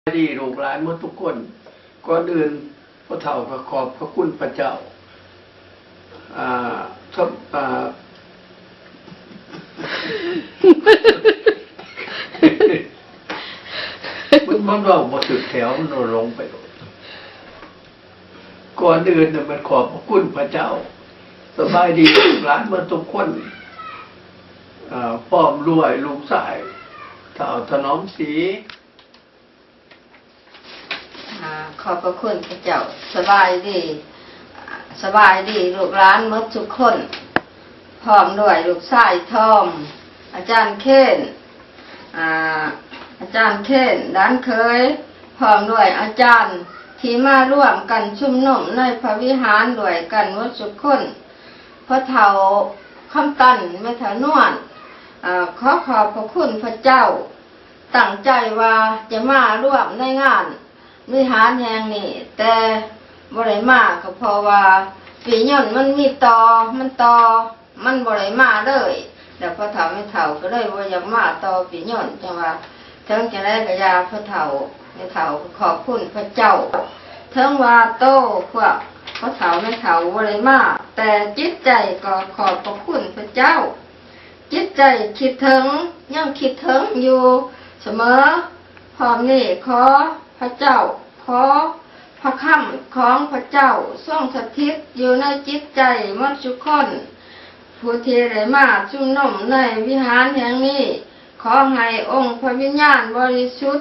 ດີລູກຫຼານໝົດທຸກຄົນ. ກ່ອນອື່ນ ພໍ່ເຖົ້າກໍຂອບພະຄຸນພະເຈົ້າ. ອ່າ ສຳ ອ່າ ມັນ ມັນເວົ້າບໍ່ຖືກແຖວ ມັນເວົ້າຫຼົງໄປໂລດ. ກ່ອນອື່ນນະ ມັນຂອບພະຄຸນພະເຈົ້າ. ສະບາຍດີລູກຫຼານໝົດທຸກຄົນ ເອີ ພ້ອມດ້ວຍລູກຊາຍ ທ້າວຖະໜອມສີ. ອ່າ ຂອບພະຄຸນພະເຈົ້າ. ສະບາຍດີ ສະບາຍດີລູກຫຼານໝົດທຸກຄົນ ພ້ອມດ້ວຍລູກຊາຍທອມ ອາຈານເຄນ ອາ ອາຈານເຄນ ຫຼານເຂີຍ ພ້ອມດ້ວຍອາຈານທີ່ມາລວມກັນຊຸມນຸມໃນພະວິຫານດ້ວຍກັນໝົດທຸກຄົນ. ພໍ່ເຖົ້າຄຳຕັນ ແມ່ເຖົ້ານວນ ອາ ຂໍຂອບພະຄຸນພະເຈົ້າ. ຕັ້ງໃຈວ່າຈະມາລວມໃນງານວິຫານແຫ່ງນີ້ ແຕ່ບໍ່ໄດ້ມາ ກໍເພາະວ່າປີຍົນມັນມີຕໍ່ ມັນຕໍ່ ມັນບໍ່ໄດ້ມາເລີຍ. ແລ້ວພໍ່ເຖົ້າແມ່ເຖົ້າກໍເລີຍບໍ່ຢາກມາຕໍ່ປີຍົນ. ຈັ່ງວ່າເຖິງຈັ່ງໃດກໍຢ່າ ພໍ່ເຖົ້າແມ່ເຖົ້າກໍຂອບຄຸນພະເຈົ້າ. ເຖິງວ່າໂຕພວກພໍ່ເຖົ້າແມ່ເຖົ້າບໍ່ໄດ້ມາ ແຕ່ຈິດໃຈກໍຂອບພະຄຸນພະເຈົ້າ. ຈິດໃຈຄິດເຖິງ ຍັງຄິດເຖິງຢູ່ສະເໝີ. ພ້ອມນີ້ຂໍພະເຈົ້າ ຂໍພະຄຳຂອງພະເຈົ້າຊົງສະຖິດຢູ່ໃນຈິດໃຈໝົດທຸກຄົນ ຜູ້ທີ່ໄດ້ມາຊຸມນຸມໃນວິຫານແຫ່ງນີ້. ຂໍໃຫ້ອົງພະວິນຍານບໍລິສຸດ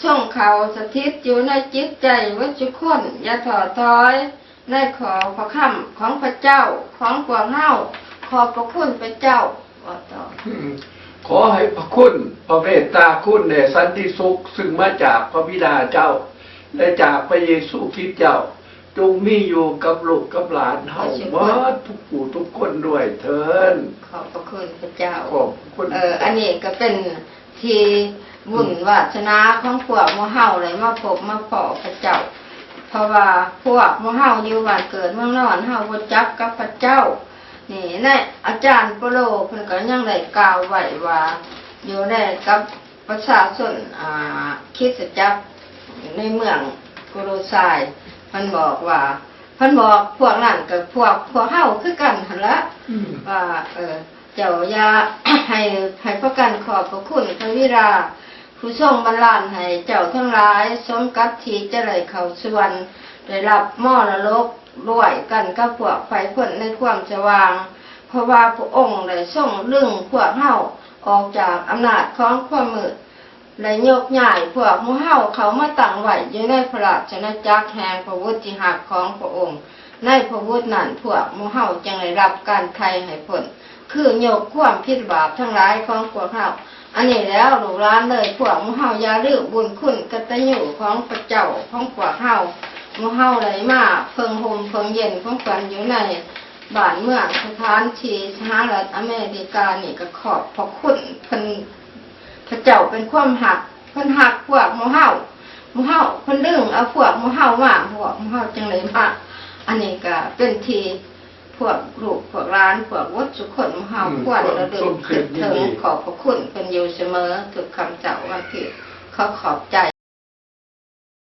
ຊົງເຂົ້າສະຖິດຢູ່ໃນຈິດໃຈໝົດທຸກຄົນ ຢ່າທໍ້ຖອຍ ໃນຂໍພະຄຳຂອງພະເຈົ້າຂອງພວກເຮົາ. ຂອບພະຄຸນພະເຈົ້າ. ເວົ້າຕໍ່. ອືມ ຂໍໃຫ້ພະຄຸນ ພະເມດຕາຄຸນ ແລະ ສັນຕິສຸກ ຊຶ່ງມາຈາກພະບິດາເຈົ້າ ແລະ ຈາກພະເຢຊູຄຣິດເຈົ້າ ຈົ່ງມີຢູ່ກັບລູກກັບຫຼານເຮົາໝົດທຸກຜູ້ທຸກຄົນດ້ວຍເທີ້ນ. ຂອບພະຄຸນພະເຈົ້າ. ຂອບພະຄຸນ. ເອີ ອັນນີ້ກໍເປັນ ທີ່ບຸນວາສະໜາຂອງພວກໝູ່ເຮົາໄດ້ມາພົບມາພໍ້ພະເຈົ້າ ເພາະວ່າພວກໝູ່ເຮົາຢູ່ບ້ານເກີດເມືອງນອນ ເຮົາຮູ້ຈັກກັບພະເຈົ້າ. ນີ້ ໃນອາຈານໂປໂລເພິ່ນກໍຍັງໄດ້ກ່າວໄວ້ວ່າ ຢູ່ໃນກັບປະຊາຊົນ ອ່າ ຄຣິສຕະຈັກໃນເມືອງໂກໂລຊາຍ ເພິ່ນບອກວ່າ ເພິ່ນບອກພວກນັ້ນກໍພວກ ພວກເຮົາຄືກັນຫັ້ນລະ ອືມ ວ່າ ເອີ ເຈົ້າຢ່າໃຫ້ ໃຫ້ພາກັນຂອບພະຄຸນພະບິດາ ຜູ້ຊົງບັນດານໃຫ້ເຈົ້າທັງຫຼາຍ ສົມກັບທີ່ຈະໄດ້ເຂົ້າສະຫວັນ ໄດ້ຮັບມໍລະດົກດ້ວຍກັນກັບພວກໄພພົ້ນໃນຄວາມສະຫວ່າງ, ເພາະວ່າພະອົງໄດ້ຊົງດຶງພວກເຮົາອອກຈາກອຳນາດຂອງຄວາມມືດ ແລະ ຍົກຍ້າຍພວກໝູ່ເຮົາເຂົ້າມາຕັ້ງໄວ້ຢູ່ໃນພະລາຊະອານາຈັກແຫ່ງພະບຸດທີ່ຮັກຂອງພະອົງ. ໃນພະບຸດນັ້ນ ພວກໝູ່ເຮົາຈຶ່ງໄດ້ຮັບການໄຖ່ໃຫ້ພົ້ນ, ຄືຍົກຄວາມຜິດບາບທັງຫຼາຍຂອງພວກເຮົາ. ອັນນີ້ແລ້ວ ລູກຫຼານເອີຍ, ພວກໝູ່ເຮົາຢ່າລືມບຸນຄຸນກະຕະຍູຂອງພະເຈົ້າຂອງພວກເຮົາ. ໝູ່ເຮົາໄດ້ມາເພິ່ງຮົ່ມເພິ່ງເຢັນຂອງເພິ່ນຢູ່ໃນບ້ານເມືອງ ສະຖານທີ່ສະຫະລັດອາເມລິການີ້ ກໍຂອບພະຄຸນເພິ່ນ. ພະເຈົ້າເປັນຄວາມຮັກ, ເພິ່ນຮັກພວກໝູ່ເຮົາ, ໝູ່ເຮົາ, ເພິ່ນດຶງເອົາພວກໝູ່ເຮົາມາ, ພວກໝູ່ເຮົາຈຶ່ງໄດ້ມາ. ອັນນີ້ກໍເປັນທີ່ພວກລູກພວກຫຼານ ພວກໝົດທຸກຄົນ ໝູ່ເຮົາ ອືມ ຄວນລະລຶກນຶກເຖິງ ຂອບພະຄຸນເພິ່ນຢູ່ສະເໝີ ທຸກຄ່ຳເຊົ້າວັນອາທິດ. ຂໍຂອບໃຈ.